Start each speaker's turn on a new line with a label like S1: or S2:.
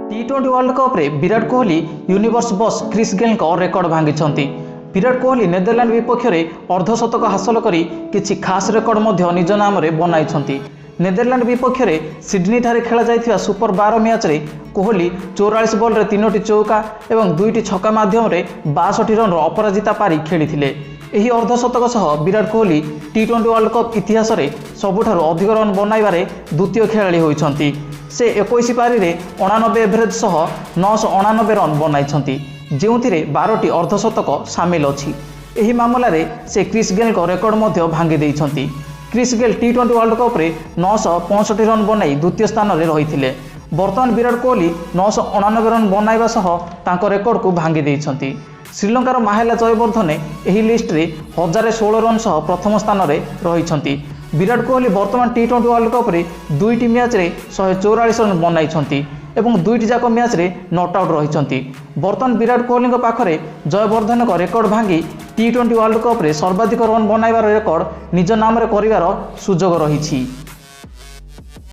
S1: ଟି-20 world କପ୍ରେ Virat Kohli universe boss Chris ଗେଲ୍ଙ୍କ record ଭାଙ୍ଗିଛନ୍ତି। ବିରାଟ କୋହଲି ନେଦରଲ୍ୟାଣ୍ଡ ବିପକ୍ଷରେ ଅର୍ଦ୍ଧଶତକ ହାସଲ କରି କିଛି ଖାସ୍ ରେକର୍ଡ ମଧ୍ୟ ନିଜ ନାମରେ ବନାଇଛନ୍ତି। ନେଦରଲ୍ୟାଣ୍ଡ ବିପକ୍ଷରେ ସିଡନୀଠାରେ ଖେଳାଯାଇଥିବା ସୁପର 12 ମ୍ୟାଚ୍ରେ କୋହଲି 44 ବଲ୍ରେ ତିନୋଟି ଚୌକା ଏବଂ ଦୁଇଟି ଛକା ମାଧ୍ୟମରେ 62 ରନ୍ର ଅପରାଜିତା ପାରି ଖେଳିଥିଲେ। ଏହି ଅର୍ଦ୍ଧଶତକ ସହ ବିରାଟ କୋହଲି ଟି-20 ୱାର୍ଲଡ କପ୍ ଇତିହାସରେ ସବୁଠାରୁ ଅଧିକ ରନ୍ ବନାଇବାରେ ଦ୍ୱିତୀୟ ଖେଳାଳି ହୋଇଛନ୍ତି। ସେ 21 ପାରିରେ 89 ଏଭରେଜ ସହ 989 ରନ୍ ବନାଇଛନ୍ତି, ଯେଉଁଥିରେ 12ଟି ଅର୍ଦ୍ଧଶତକ ସାମିଲ ଅଛି। ଏହି ମାମଲାରେ ସେ କ୍ରିସ୍ ଗେଲ୍ଙ୍କ ରେକର୍ଡ ମଧ୍ୟ ଭାଙ୍ଗି ଦେଇଛନ୍ତି। କ୍ରିସ୍ ଗେଲ୍ ଟି-20 ୱାର୍ଲଡ କପ୍ରେ 965 ରନ୍ ବନାଇ ଦ୍ୱିତୀୟ ସ୍ଥାନରେ ରହିଥିଲେ। ବର୍ତ୍ତମାନ ବିରାଟ କୋହଲି 989 ରନ୍ ବନାଇବା ସହ ତାଙ୍କ ରେକର୍ଡକୁ ଭାଙ୍ଗି ଦେଇଛନ୍ତି। ଶ୍ରୀଲଙ୍କାର ମାହେଲା ଜୟବର୍ଦ୍ଧନେ ଏହି ଲିଷ୍ଟରେ 1016 ରନ୍ ସହ ପ୍ରଥମ ସ୍ଥାନରେ ରହିଛନ୍ତି। ବିରାଟ କୋହଲି ବର୍ତ୍ତମାନ ଟି-20 ୱାର୍ଲଡ କପ୍ରେ ଦୁଇଟି ମ୍ୟାଚ୍ରେ 144 ରନ୍ ବନାଇଛନ୍ତି ଏବଂ ଦୁଇଟି ଯାକ ମ୍ୟାଚ୍ରେ not out ରହିଛନ୍ତି। ବର୍ତ୍ତମାନ ବିରାଟ କୋହଲିଙ୍କ ପାଖରେ ଜୟବର୍ଦ୍ଧନଙ୍କ ରେକର୍ଡ ଭାଙ୍ଗି ଟି-20 ୱାର୍ଲଡ କପ୍ରେ ସର୍ବାଧିକ ରନ୍ ବନାଇବାର ରେକର୍ଡ ନିଜ ନାମରେ କରିବାର ସୁଯୋଗ ରହିଛି।